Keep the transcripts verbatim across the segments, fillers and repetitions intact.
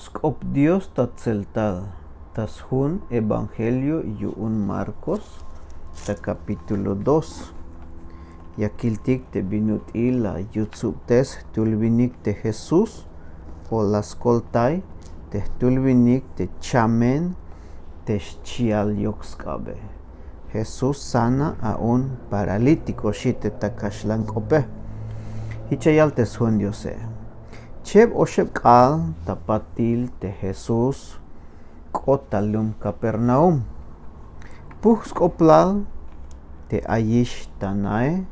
Sk'op Dios ta tseltal ta sjun evangelio yu'un Marcos ta capítulo dos. Ya kiltik te bin ut'il la yutsubtes jtul winik te Jesús o la skoltay te jtul winik te chamen te xchi'al yok sk'abe. Jesús sana a un paralítiko, xi te ta kaxlan k'ope. Jich ya yal te sjun Diose: Cheb oxeb k'aal ta patil te Jesús k'ot ta lum Capernaum. Puj sk'oplal te ayix ta nae,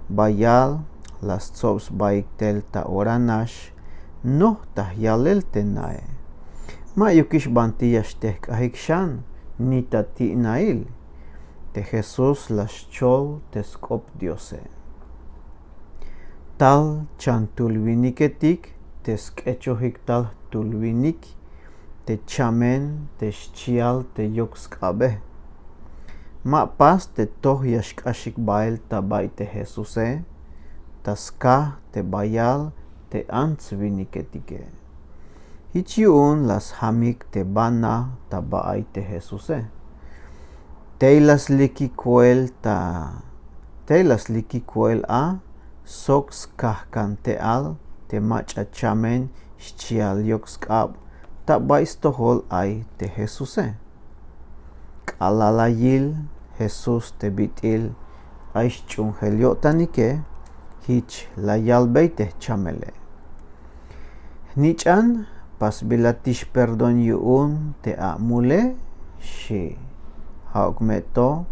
bayal la stsob sbaik tel ta ora nax noj ta jyalel te nae. Ma'yukix banti ya xtejk'ajik xan ni ta ti'nail. Te Jesús la xchol te sk'op Diose: Tal chan jtul winiketik te sk'echojik tal jtul winik te chamen te xchi'al te yok sk'abe. Ma pas te toj ya xk'axik bael ta bay te Jesuse, ta skaj te bayal te ants winiketike. Jich yu'un la sjamik te bana ta ba'ay te Jesuse. Tey la slikik koel ta, tey la slikik koel a sok skajkante'al te mach'a chamen xchi'al yok sk'ab ta bay stojol ay te Jesuse. K'alal la yil Jesús te bit'il ay xch'uunjel yo'tanike, jich la yalbey te jchamele: Jnich'an, pasbilatix perdón yu'un te amule, xi. Ja'uk me to,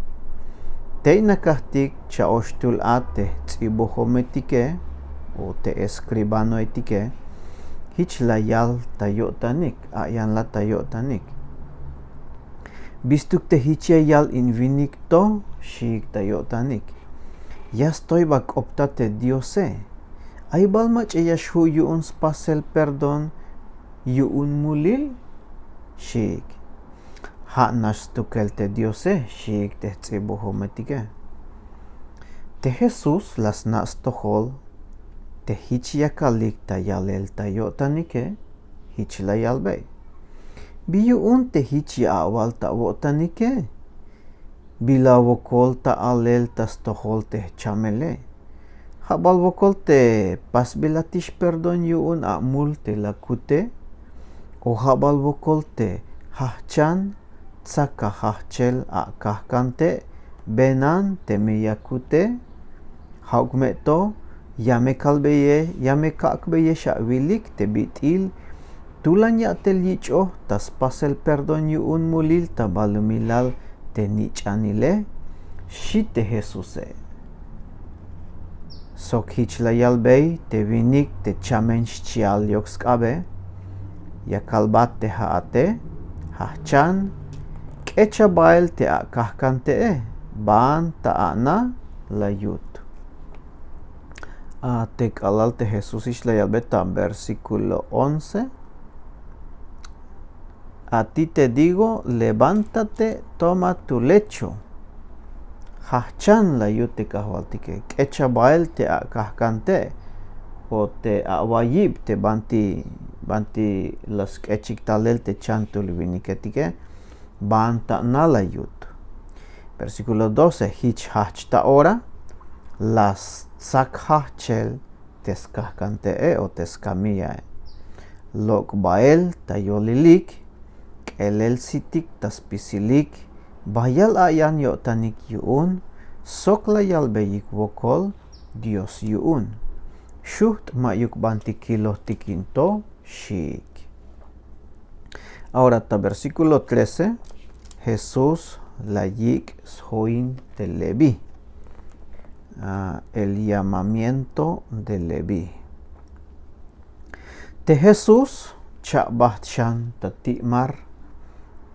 tey nakajtik cha'oxtul a te jts'ibojometike o te escribanoetike, jich la yal ta yo'tanik, a yanla ta yo'tanik. Bistuk te jich ya yal in winik to, xiik ta yo'tanik. Ya stoy ba k'opta te Diose. Ay bal mach'a ya xju' yu'un spasel perdón yu'un mulil, xiik. Ja' nax stukel te Diose, xiik te jts'ibojometike. Te Jesús la sna' stojol te jich yakalik ta yalel ta yo'tanike, jich la yalbey: Bi yu'un te jich ya awal ta awo'tanike? Bila wokol ta alel ta stojol te jchamele? Ja' bal wokol te pasbilatix perdón yu'un amul te la akute? O ja' bal wokol te jajchan tsak ajajchel akajkante' benan teme ya akute? Ja'uk me to, ya me kalbeyex, ya me kak'beyex awilik te bit'il tulan ya'tel yich'oj ta spasel perdón yu'un mulil ta balumilal te nich'anile, xi te Jesuse. Sok jich la yalbey te winik te chamen xchi'al yok sk'abe: Ya kalbat te ja'ate, jajchan, k'echa bael te akajkante'e, ban ta ana la yut. A te k'alal te Jesús jich la yalbey ta versículo once: A ti te digo, levántate, toma tu lecho. Jajchan, la yut te Kajwaltike, k'echa bael te akajkante' o te awayib te banti, banti la sk'echik talel te chan jtul winiketike, ban ta ana la yut. Versículo doce: Jich jajch ta ora, la stsak jajchel te skajkante'e o te skamiyae. Lok' bael ta yolilik, k'elel sitik ta spisilik, bayal a yan yo'tanik yu'un sok la yalbeyik wokol Dios yu'un. Xujt' ma'yuk banti kilojtik in to, xiik. Ahora ta versículo trece, Jesús la yik' sjoin te Leví. Ah, el llamamiento de Leví. Te Jesús cha'bajt xan ta ti' mar,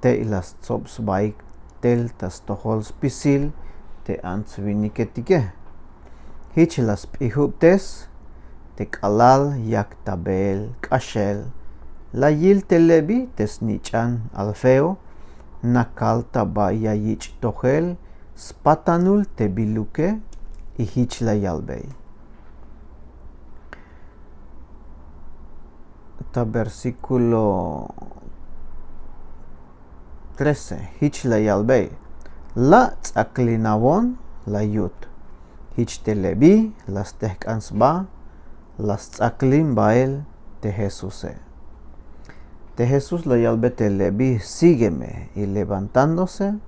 tey la stsob sbaik tel ta stojol spisil te ants winiketike. Jich la sp'ijubtes te k'alal yak ta beel k'axel, la yil te Leví te snich'an Alfeo, nakal ta bay ya yich' tojel spatanul te biluke, y jich la yalbey: ta versíkulo trece, jich la yalbey: La ts'aklinawon la yut. Jich te leví la stejk'an sba, la sts'aklin bael te jesuse. Te jesús la yalbey te leví: Sígueme. Y levantándose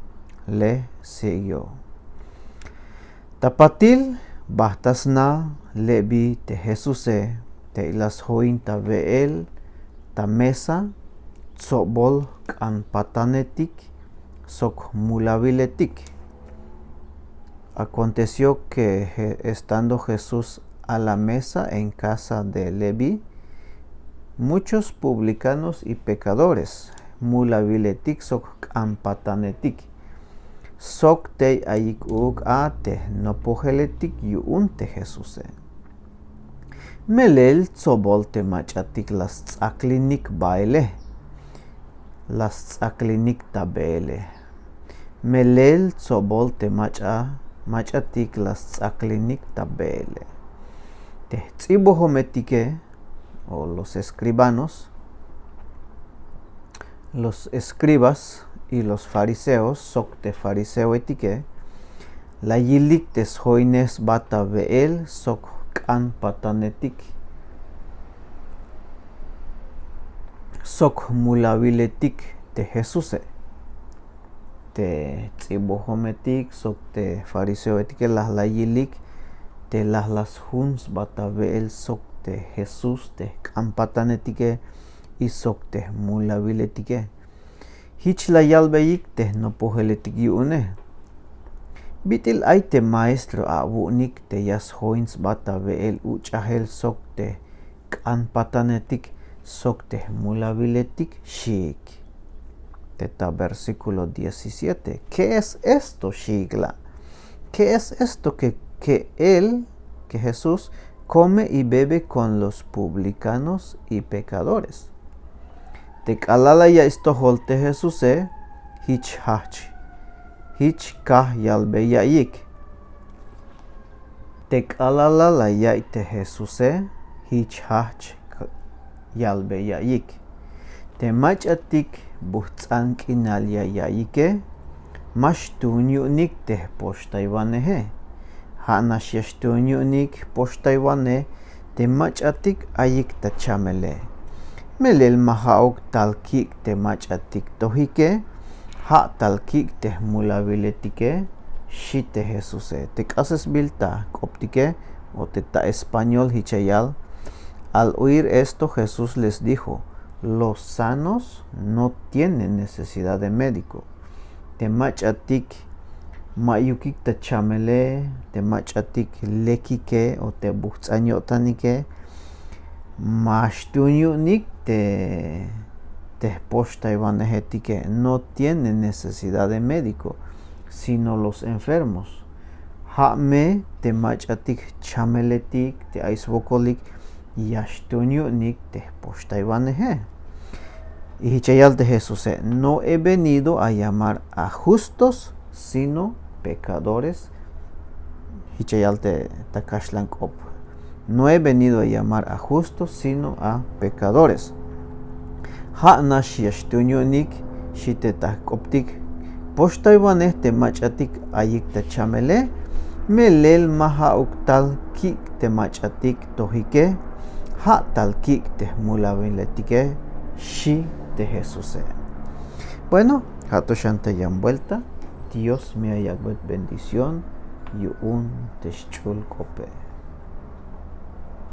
le siguió. Ta patil bajt' ta sna leví te jesuse, tey la sjoin ta we'el ta mesa tsobol jk'an patanetik sok jmulawiletik. Aconteció que estando jesús a la mesa en casa de leví, muchos publicanos y pecadores, jmulawiletik sok jk'an patanetik, sok tey ayik uuk a te jnopojeletik yu'un te jesuse. Melel tsobol te mach'atik la sts'aklinik baele, la sts'aklinik ta beele. Melel tsobol te mach'a mach'atik la sts'aklinik ta beele. Te jts'ibojometike, o los escribanos, los escribas y los fariseos, sok te fariseoetike, la yilik te sjoinej sba ta we'el sok jk'an patanetik sok jmulawiletik te jesuse. Te ts'ibojometik sok te fariseoetike laj la yilik te laj la sjun sba ta we'el sok te jesús te jk'an patanetike y sok te jmulawiletike. Jich la yalbeyik te jnopojeletik yu'une: Bit'il ay te maestro awu'unik te ya sjoin sba ta we'el uch'ajel sok te jk'an patanetik sok te jmulawiletik, xiik. Te ta versíkulo diecisiete: ¿Qué es esto? Xiik la. ¿Qué es esto que, que él, que Jesús, come y bebe con los publicanos y pecadores? Te k'alal la ya'iy stojol te jesuse, jich jajch, jich kaj yalbey ya'iyik. Te k'alal la ya'iy te jesuse, jich jajch yalbey ya'iyik. Te mach'atik bujts'an k'inal ya ya'iyike, ma xtuun yu'unik te jpoxtaywaneje. Ja' nax ya xtuun yu'unik jpoxtaywanej te mach'atik ayik ta chamele. Melel ma ja'uk tal kik' te mach'atik tojike, ja' tal kik' te jmulawiletike, xi' te jesuse. Te k'asesbil ta jk'optike o te ta español jich ya yal: Al oír esto jesús les dijo: Los sanos no tienen necesidad de médico. Te mach'atik ma'yukik ta chamele, te mach'atik lekike o te bujts'an yo'tanike, ma xtuun yu'unik te te jpoxtaywanejetike, no tienen necesidad de médico, sino los enfermos. Ja' me te mach'atik jchameletik te ay swokolik ya xtuun yu'unik te jpoxtaywaneje. Y jich ya yal te jesuse: No he venido a llamar a justos sino pecadores. Jich ya yal te ta kaxlan k'op: No he venido a llamar a justos sino a pecadores. Ja' nax ya xtuun yu'unik, xi' te ta jk'optik, jpoxtaywanej te mach'atik ayik ta chamele. Melel ma ja'uk tal kik' te mach'atik tojike, ja' tal kik' te jmulawiletike, xi' te jesuse. Bueno, ja' to xan ta yan vuelta. Dios me ya yak'bey bendición yu'un te xch'ul k'ope.